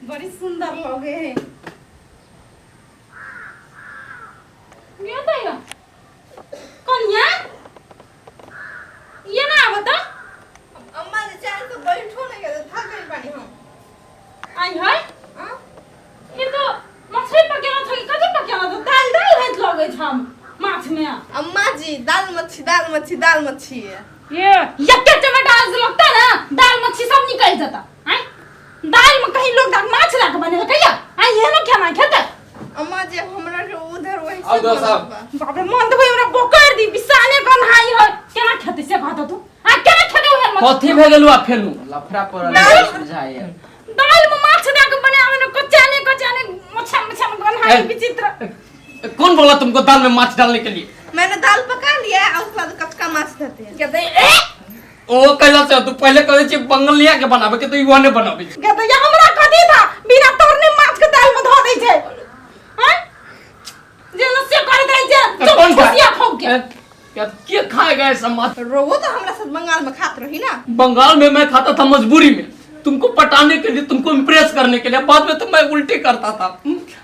बड़ी सुंदर लगे है ये तो या कन्या ये ना आवत अम्मा जी चैन से बैठो नहीं गए थक गई पानी हम आई है हाँ? ये तो मछली पकेना था कि कथी पकेना था दाल दाल हेत लगे छम माछ में अम्मा जी दाल मच्छी दाल मच्छी दाल मच्छी है ये यक्के चमेटा से लगता ना दाल मच्छी सब निकल जाता आय दाल में कहीं लोग दाल माछ ला के बनेला कहिया आय ये ना खाना खेते अम्मा जी हमरा के उधर वही आउ से दो साहब। बनत बा। बाप रे मन तो हमरा बोकर दी बिसाने कन हाई है केना खेते से कहत तू आ केना खेते ओहन मच्छी कथी भे गेलु आ फेनु लफड़ा पड़ल है बुझाइए दाल में माछ दे के बनावे ने कचाने कचाने मछा मछा में कन हाई ए। विचित्र कौन बोला तुमको दाल में माछ डालने के लिए मैंने दाल पका लिया है और उसके बाद कचका माछ देते हैं कहते ए ओ कैला से तू पहले कहै छी बंगलिया के बनाबे के तो इहो ने बनाबे छै। कहते ये हमरा कथी था बिना तोड़ने माछ के दाल में धो दै छै हैं जे नस्य कर दै छै तो कौन तो खाए? खुशिया खाओ के ए, क्या के खाएगा ऐसा माछ रोवो तो हमरा साथ बंगाल में खात रही ना बंगाल में मैं खाता था मजबूरी में तुमको पटाने के लिए तुमको इम्प्रेस करने के लिए बाद में तो मैं उल्टी करता था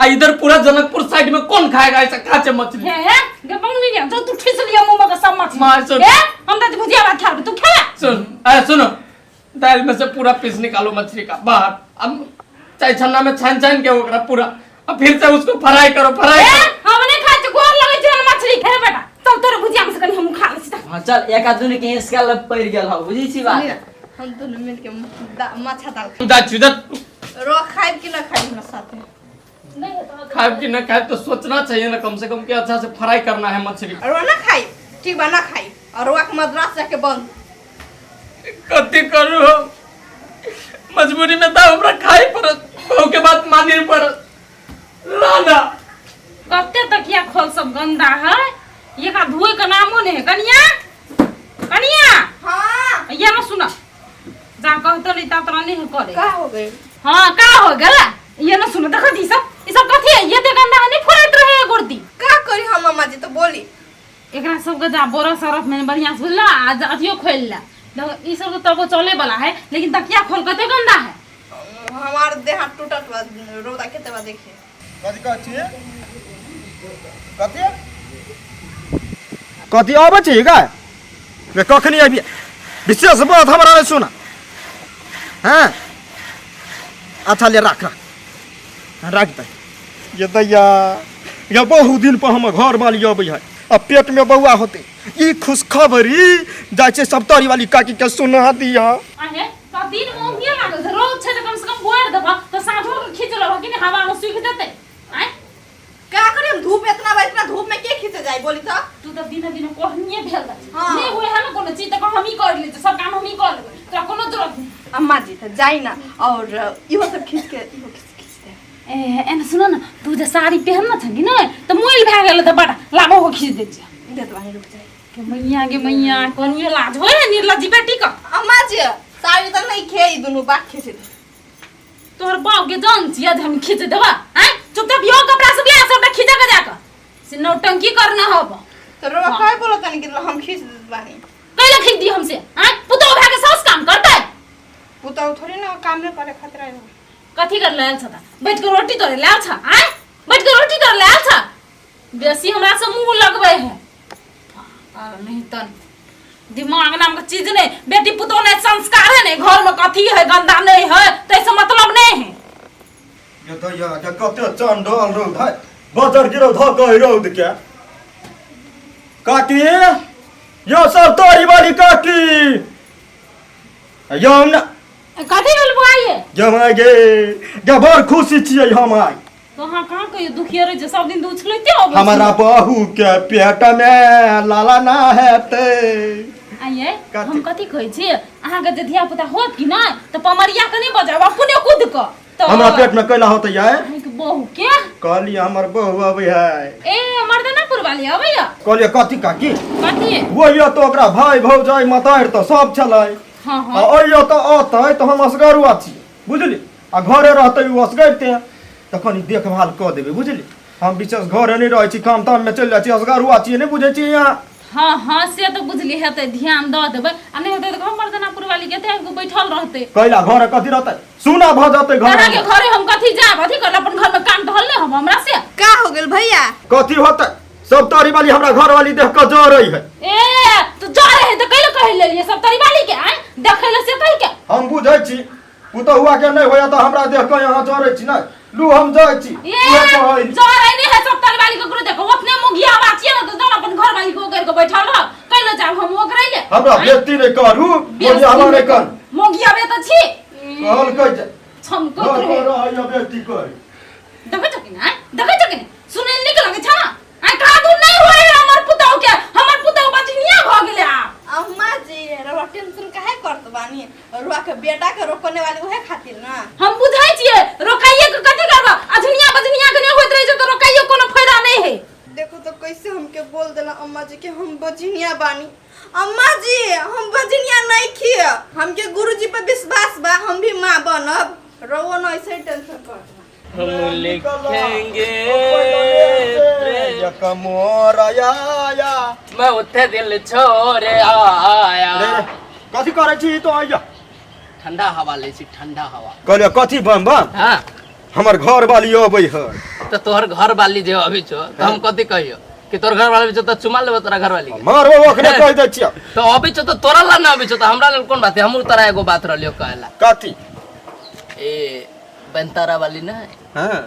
आ इधर पूरा जनकपुर साइड में कौन खाएगा ऐसा काचे मछली हे हे गे बंगली ने जो तू ठिस लिया मुंह में के सब मछली मार सुन। ए हम त भुजिया भात खा तू खेला सुन अरे सुनो दाल में से पूरा पीस निकालो मछली का बाहर अब चाहे छन्ना में छान छान के ओकरा पूरा अब फिर से उसको फ्राई करो फ्राई ए करो हम नहीं खाइ छी गोर लगै छै मछली खे बेटा चल तोरे भुजिया में से कनी हम खा लै छी त। हाँ चल एक आदमी के हिसका लग पड़ गेल हौ बुझी छी बात हम दोनों मिल के माछा दाल जा छी जा रो खाइब कि ना खाइब हमरा साथे नहीं हेतौ खाए कि ना खाए तो सोचना चाहिए ना कम से कम कि अच्छा से फ्राई करना है मछली और ना खाई ठीक बा ना खाई और रोआ के मद्रास जाके बंद कथी करू हम मजबूरी में तो हमरा खाए पड़त बहू के बात माने पड़त लाना कते तकिया खोल सब गंदा है ये का धोए के नामो नहीं है कनिया कनिया हाँ ये ना सुना जा कहतो नहीं ता तोरा नहीं है करे का हो गई हाँ का हो गेला ये ना सुना देखो ई सब ई सब कथी है ये ते गंदा है नहीं फुरैत रहे है गोरती का करी हम अम्मा जी तो बोली एकरा सबके जा बोरा सरफ में बढ़िया से बुझला आ जा अथियो खोल ला देखो ई सब तो तबो चले वाला है लेकिन तकिया खोल कते गंदा है हमार देह हाथ टूटत बा रौदा केते बा देखिए कथी कहै छियै कथी कथी अबै छी गाय गे कखनी अबी विशेष बात हमरा नहि सुना हँ अच्छा ले राख राख राख दे ये दैया ये बहुत दिन पर हमर घर वाली अबै है आ पेट में बौआ होते ई खुशखबरी जाइ छै सप्तरी वाली काकी के सुना दिया आहे तऽ दिन में ओंघिए लागल छै रौद छै तऽ कम से कम बोरि देबह तऽ साँझो के खींच लेबह कि नहि हवा में सूखि जेतै आँय का करी हम धूप इतना बा इतना धूप में के खींचे जाई बोली तो तू तऽ दिने दिने कोहनिए भेल जाइ छै हाँ। नहि होइ है ने कोनो चीज तऽ कह हमही कर लै छियै सब काम हमही कर लेबै तोरा कोनो जरूरत नहि अम्मा जी तो जाई ना और इहो सब खींच के इहो खींच खींच दे ए एने सुन न तू जे साड़ी पहनने छ कि नहि तऽ मोइल भए गेल तऽ बड़ा लाबो हो खींच दै छियै देत बानी रुक जाई के मैया गे मैया कनियो लाज होइ है निर्लज्जी बेटी का अम्मा जी साड़ी तो नहीं खे ई दुनू बात खींच दे तोहर बाप के जान छियै जे हम खींच देबा आँय चुपचाप यो कपड़ा सब ले आ सबटा खींच के जाके से नौटंकी करना हब तो रोवा काहे बोलत तनी कि हम खींच देत बानी कैला खींच दी हमसे आँय पुतोह भए के साउस काम करतै पुतहु थोड़ी ना काम में करे खातिर आयल हो। कथी कर लायल छ त बैठ के रोटी तोड़े लायल छ आँय बैठ के रोटी तोड़े लायल छ बेसी हमरा से मुंह लगबै है और नहीं तन दिमाग नाम के चीज नहीं बेटी पुतोह नहीं संस्कार है नहीं घर में कथी है गंदा नहीं है तो ऐसे मतलब नहीं है ये दैया के कते चंडल रौद है बजर गिरौ धऽ कहि रौद के काकी यो सब तोरी वाली काकी यो हम न कथी भेल बुआइए जमाय गे गे बड़ खुशी छियै हम आइ तो अहाँ कहाँ कहियो दुखिए रहै छै सब दिन तऽ उछलैते अबै छी। हमारा बहू के पेट में लाला ना हेतै आइए कथी? हम कथी कहै छी अहाँके जे धिया पुता होत कि नहि तऽ पमरिया के नहि बजायब अपने कूद कऽ तऽ हमरा पेट में कैला होतै यार अहाँके बहू के कहलियै हमर बहू अबै है ए मर्दानापुर वाली अबैया कहलियै कथी काकी कथी वो तो ओकरा भाई भौजाई मतारि तऽ सब छलै हँ आ हँ अइयो तऽ अतै तऽ हम असगरुआ छी बुझली आ घरे रहतै ओ असगरते तऽ कनि देखभाल कऽ देबै बुझली हम विशेष घरे नहि रहै छी काम ताममे चलि जाइ छी असगरुआ छियै नहि बुझै छी यहाँ हाँ हाँ से तऽ बुझली हेतै, ध्यान दऽ देबै। आ नहि हेतै तऽ हमर दानापुर वाली के एते आबि कऽ बैठल रहतै। कैला घर कथी रहतै, सुना भऽ जेतै घर। अहाँके घरे हम कथी जायब अथी करल, अपन घर में काम टहल नहि हम हमरा से। का हो गेल भैया? कथी होतै, सब तारी वाली हमरा घर वाली देख के जरै है। ए तो जा रहे तऽ कैले कहि लेलियै सब तरी वाली के? आँय, देखै लए से कहि के। हम बुझै छी पुतहुआ के नहि होया तऽ हमरा देख के यहाँ जरै छी। नहि लू, हम जाइ छी। ए उहे कहै। जा रहे नहीं है सब तरी वाली ककरो देखो, अपने मुगिया बात छियै ने, तऽ जौन अपन घर वाली को ओगरि के बैठल रह, कैले जायब हम ओगरै ले? हमरा बेइज्जती नहि करू, मोगिया नहि कर। मोगिया बे तऽ छी। कहलकै जे छमकैत घर रहे पर रहैया बेइज्जती करी। देखै छौ कि नहि, देखै छौ कि नहि, सुनै नीक लगै छ ना? आइ कादू नहि होय है हमर पुतहु के, हमर पुतहु बजनिया भऽ गेलै आब। अम्मा जी, रउआ टेंशन काहे करत बानी? रउआ के बेटा के रोकने वाली उहे खातिर ना। हम बुझै छियै, रोकाइए के कथी करबा, अजनिया बजनिया के नहि होइत रहै छै तऽ रोकाइयो कोनो फायदा नहि है। देखो तो कैसे हमके बोल देला अम्मा जी के हम बजनिया बानी। अम्मा जी, हम बजनिया नहीं खिए, हमके गुरुजी पे विश्वास बा, हम भी माँ बनब। रउआ ना ऐसे ही टेंशन करत बा। हम लिखेंगे प्रेम। एक मोर आया, मैं उठे दिल छोड़ आया। रे, रे, कथी करै छी तो आइया? ठंडा हवा ले छी, ठंडा हवा। कहलियै कथी बम बम? हाँ। हमर घर वाली अबै है। तो तोहर घर वाली जे अभी छो तो हम कथी कहियो कि तोहर घर वाली छो तो चुमा लेबो तोरा घर वाली के? मारबो ओकरे, कहि दै छियै। तो अभी छो तो तोरा ला ना, अभी छो तो हमरा लेल कोन बात है? हमहूँ तोरा एगो बात रहलियो कहेला। कथी? ए बनतारा वाली ना। हाँ।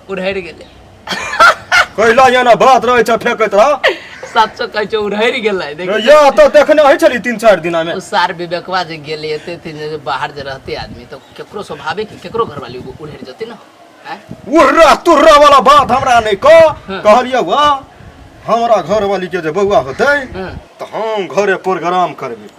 उड़हरि गेलै। कैला एना बात रहै छै, फेकैत रह। 700 कहै छै उड़हरि गेलै, देख। या तऽ देखने होइ छली 3-4 दिना मे। ओ सार विवेकवा जे गेलै एते दिन जे बाहर जे रहते आदमी तऽ केकरो स्वभावे कि केकरो घरवाली उड़हरि जेतै ना, आँय? उर्रा तुर्रा वाला बात हमरा नहि कह। कहलियै वाह, हमरा घरवाली के जे बौआ होतै तऽ हम घरे प्रोग्राम करबै,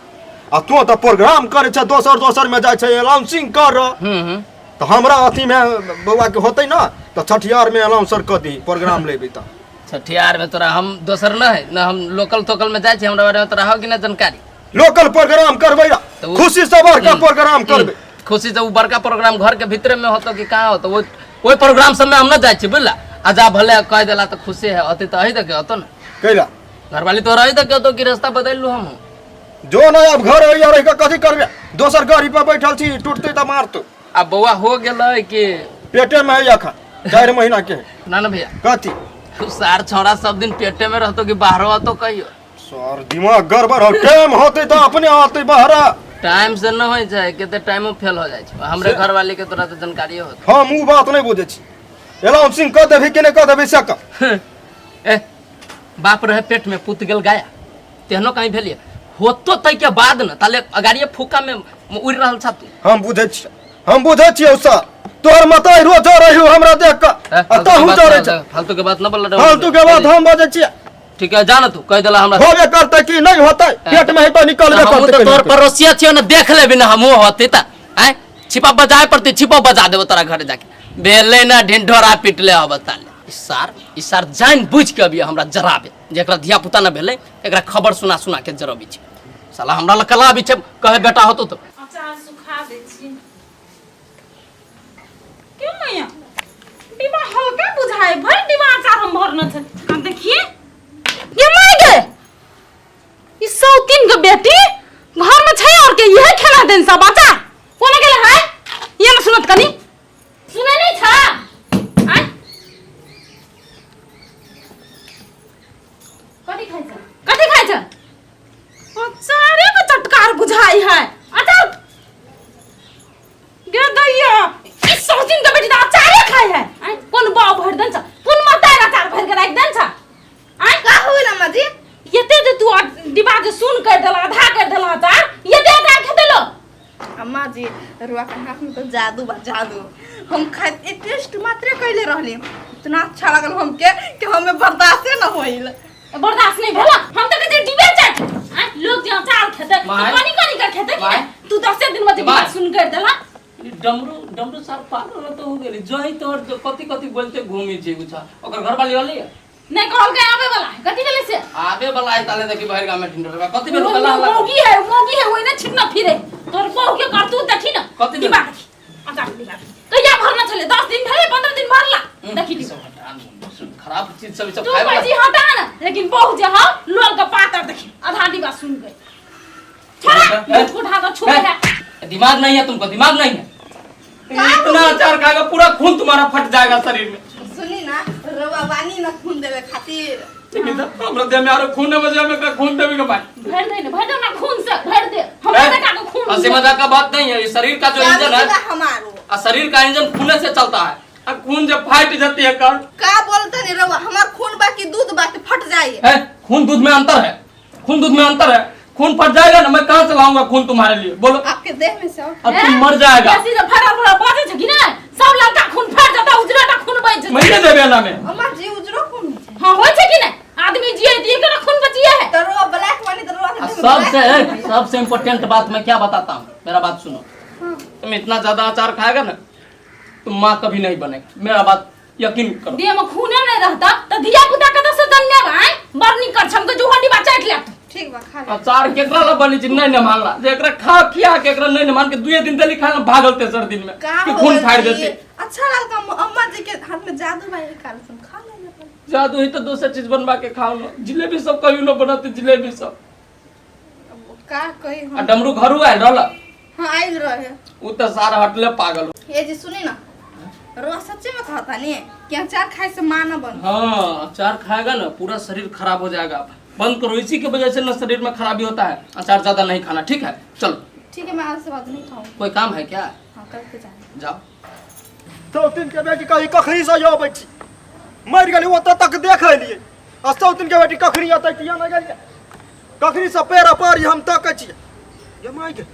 आ तू तऽ प्रोग्राम करै छै दोसर दोसर मे जाइ छै अनाउंसिंग कर। हम्म हम्म। तऽ हमरा अथी मे बौआ के होतै ना तऽ छठियार मे अनाउंसर कऽ दी, प्रोग्राम लेबै तऽ। छठियार में तोरा हम दोसर न है न, हम लोकल तोकल में जाइ छी, हमरा बारे में तोरा हो कि ना जानकारी? लोकल प्रोग्राम करबै ना, तऽ उ- खुशी से बड़का प्रोग्राम करबै। खुशी से उ बड़का प्रोग्राम घर के भीतरे में होतो कि कहाँ होतो? वो ओहि प्रोग्राम सब में हम न जाइ छी, बुझला? आ जा भले कह देला तऽ खुशी है, होते तऽ अही देखे होतो ना। कैला? घरवाली तोरा अही देखे होतो कि रास्ता बदलि लू हम। जो ना अब घर अइया रहि कऽ कथी करबै, दोसर गाड़ी पर बैठल छी, टूटतै तऽ मारतौ। आ बौआ हो गेलै कि? पेटे में है अखन, 4 महीना के है। ना ना भैया। कथी? तू सार छौड़ा सब दिन पेटे में रहतो कि बाहरो आतो कहियो? सर दिमाग गड़बड़ हो, टाइम होते तऽ अपने आते बाहरा। टाइम से न होइ छै, कते टाइमो फेल हो जाइ छै। हमरे घरवाली के तोरा तऽ जानकारियो होतो। हम उ बात नहि बुझै छी, अनाउंसिंग कऽ देबही कि नहि कऽ देबही से कह। ए बाप रहे पेट में पुत गेल गाया, तेहनो कहीं भेलिए होतो तै के बाद न ताले अगाड़िए फूका में उड़ रहल छा तू। हम बुझै छी, हम बुझै छियौ सर, तोहर मताई रोज रहियो हमरा देख कऽ ए, आ फालतू तहू के बात जरै न- छै। फालतू के बात न बोल। फालतू के बात हम बजै छियै। ठीक है, जा न तू कह देला हमरा। होबे करतै कि नहि होतै, पेट में हेतै निकलबे हमहूँ करतै। तऽ तोहर पड़ोसिया छियौ ने, देख लेबी ने हमहूँ होती तऽ आँय छिपा बजाए पड़तै, छिपा बजा देबो तोरा घरे जाके। भेलै ना ढिंढोरा पिटले हब ताले। ई सार, ई सार जानि बुझि के अभी हमरा जराबे, जेकरा धिया पुता न भेलै एकरा खबर सुना सुना के जरबी छै साला, हमरा लग कला अबै छै कहे बेटा होतो तऽ। अचार सुखा दै छी। क्यों मैया डिब्बा हल्का बुझाए, भर डिब्बा अचार हम भरने छे। आ देखिए ये माय गे, ई सौतीन के बेटी घर में छै और के इहे खेला देन सब अचार कोना गेले है? ये न सुनत, कनी सुनै नहीं छा? आय कथी खाइ छ, कथी खाइ छ? अचारे के चटकार बुझाई है अचार। गे दैया, ई सौतीन के बेटी त अचारे खाइ है। आय कोन बाव भरि देन छ, कोन मतार अचार भरि के राखि देन छ? आय का होइल अम्मा जी? एते जे तू डिब्बा जे सुन कर देला, आधा कर देला अचार, एते अचार खेतेलो? अम्मा जी, रुआ के हाथ में तो जादू बा, जादू। हम खाए एक टेस्ट मात्रे कैले रहली, इतना अच्छा लगल हमके कि हमें बर्दाश्ते न होइल। बर्दाश्त नहीं भेला? हम तो कहते डिब्बे चट। आय लोग जे अचार खेते तो माय। कनी कनी कर खेते कि माय। नहीं? तू 10 दिन में जे माय। डिब्बा सुन कर देला। ई डमरू डमरू सार पागल तो हो गेली, जही तोहर जो कथी कथी बोलते घूमी छै गुछा। ओकर घर वाली होली? नहीं कहल के आवे वाला है, कथी भेलै से? आबे वाला है ताले देखी बाहर गांव में ढिंढोरा कथी भेल कला हल्ला? मौगी है, मौगी है, ओइने छिटना फिरे। तोर बहू के कर तू देखी ना। कथी भेल? डिब्बा देखी, अचार डिब्बा देखी। कहिया भरना छलै? 10 दिन भेलै, 15 दिन भरला। देखी ई डिब्बा। सब हटा न, खराब चीज सब ई सब तू खाए वाला। कहै छी हटा ना, लेकिन बहू जे हौ लोल के पातर देखी। सुन गए छोड़ा उठा के छुए है। दिमाग नहीं है तुमको, दिमाग नहीं है। इतना अचार खाएगा पूरा खून तुम्हारा फट जाएगा शरीर में। सुनी ना रउआ बानी ना खून देवे खातिर। लेकिन तो हमरा देह में आरो खून है, बजे हमें का खून देवे के भाई। भर दे ना, भर दे ना खून से भर दे हमरा बेटा को खून। हंसी मजाक का बात नहीं है, ये शरीर का जो इंजन है हमारो आ शरीर का इंजन खून से चलता है, आ खून जब फाट जाती है कर का बोलता नहीं रउआ, हमार खून बाकी दूध बाकी फट जाए है। खून दूध में अंतर है, खून दूध में अंतर है। खून फट जाएगा ना, मैं कहाँ से लाऊंगा खून तुम्हारे लिए, बोलो। आपके देह में से अब तुम मर जाएगा। ऐसी जो फटा फटा बाजे छ कि ना सब लड़का खून फट जाता, उजरा का खून बच जाता। महीने देबे ना मैं। अम्मा जी उजरो खून होइ छै। हां होय छै कि ना, आदमी जिए दिए के ना खून बचिए है। त रउआ ब्लैक वाली त रउआ के देह में सबसे black। सबसे इम्पोर्टेंट बात मैं क्या बताता हूँ, मेरा बात सुनो। तुम इतना ज्यादा अचार खाएगा ना तुम माँ कभी नहीं बनेगी, मेरा बात यकीन करो। देह में खूने नहीं रहता त धिया पुता कतऽ से जन्मेब आय? बड़ नीक कर छम के जुहंडी बा चाटि लेत। ठीक बा खा ले। अचार केकरा ला बनी छी नहीं न मानला, जे एकरा खा खिया के एकरा नहीं न मान के दुए दिन देली खाना भागल तेसर दिन में का कि हो खून गइल फाड़ जी? देते। अच्छा लगता अम्मा जी के हाथ में जादू बा, ये कारण से हम खा लेने पर। जादू ही तो दोसर चीज बनवा के खाओ न, जिलेबी सब कहियो न बनाते जिलेबी सब। अब का कही आ हम। डमरू घरू आयल रहल? हां आइल रहे। उ त सार हटले पागल हो। ये जी सुनी ना रोआ सच्चे में कहता नहीं कि अचार खाए से माँ न बन। हाँ अचार खाएगा ना पूरा शरीर खराब हो जाएगा, बंद करो, इसी की वजह से ना शरीर में खराबी होता है। अचार ज्यादा नहीं खाना, ठीक है? चलो ठीक है, मैं आज से बाद नहीं खाऊंगी। कोई काम है क्या? हाँ कल के जाना। जाओ। चौथिन के बेटी कही कखनी से अबै छी, मरि गेली ओतऽ तक देख एलियै, आ चौथिन के बेटी कखनी अतै किया नहि गेलियै, कखनी से पेड़ पर हम तकै छियै। ये माय गे,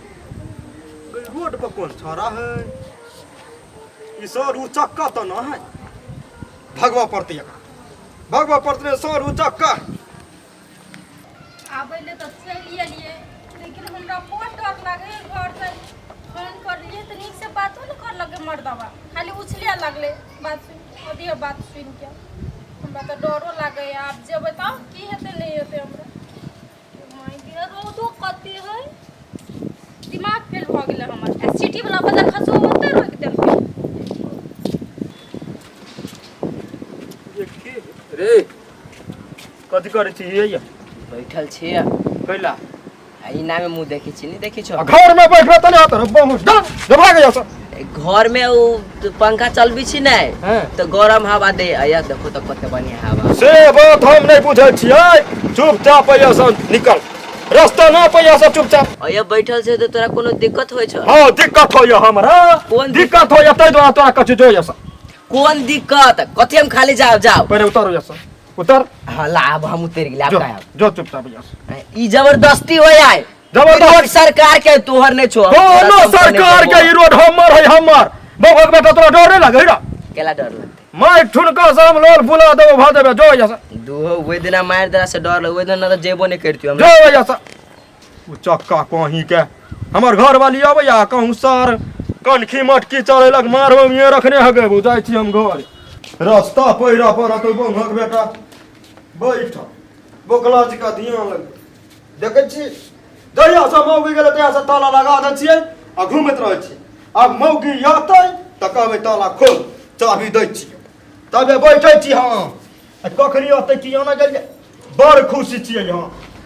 रोड पर कोन छौड़ा है ई, सर उ चक्का तऽ न है, भगवा पड़तै एकरा, भगवा पड़तै सर उ चक्का। आबै ले तऽ चलि एलियै, लेकिन हमरा बहुत डर लागै घर से फोन करलियै तऽ नीक से बातो नहि करलकै मर्दबा, खाली उछले लगलै बात सुनि, अधे बात सुनि के हमरा तऽ डरो लागैए। आब जेबै तऽ की हेतै नहि हेतै हमरा माय, रौदो कते है, दिमाग फेल भऽ गेलै हमर। आ सिटी वला बजा खसो ओतै रोकि देलकै। रे कथी करै छी ये? बैठल छियै। कैला? आ ई नामे मुँह देखै छी, नहीं देखै छो? आ घर में बैठबे त नहीं होत रे, बहुत डर घबरा गया सर। घर में उ पंखा चलबी छी नहीं हैं। तो गरम हवा दे, आया देखो तो कते बढ़िया हवा। से बात हम नहीं बुझै छियै, चुपचाप अइया से निकल, रास्ता ना पैया से चुपचाप। अया बैठल छै तो तोरा कोनो दिक्कत होइ छौ? हाँ दिक्कत होइया हमरा। कोन दिक्कत होइया ताहि दुआरे तोरा कहै छियौ, जो अइया से। कोन दिक्कत? कथी हम खाली जाओ जाओ। पहिले उतर अइया से, उतर। हाँ ला अब हम उतर गेली, आब जो का आब? जो चुपचाप अइया से। ई जबरदस्ती हो आय। जबरदस्ती। रोड सरकार के तोहर नहीं छो। कोनो सरकार के ई रोड हमर है, हमर। बौआ के बेटा तोरा डर नहीं लगै रे? केला डर लगते? मारि ठुनका से हम लोल फुला देबो भ देबे, जो अइया से। दूहो ओहि दिना मारि देला से डर लगे, ओहि दिना तऽ जेबो नहीं करतियो हम। जो अइया से। उ चक्का कहीं के हमर घर वाली अबैया कहूँ सर कनखी मटकी चलेलक मारबो में रखने हगे, बुझाइ छी हम घर। रास्ता पैरा पड़त बौहक बेटा बैठ बोकला जी का ध्यान लग देखै छी, जहिया से मौगी गेलै तहिया से ताला लगा दै छियै आ घूमैत रहै छियै। आब मौगी अतै तऽ कहबै ताला खोल, चाभी दै छियै तबे बैठै छी हम। आ कखनी अतै कि आना गेलियै, बड़ खुशी छियै हम।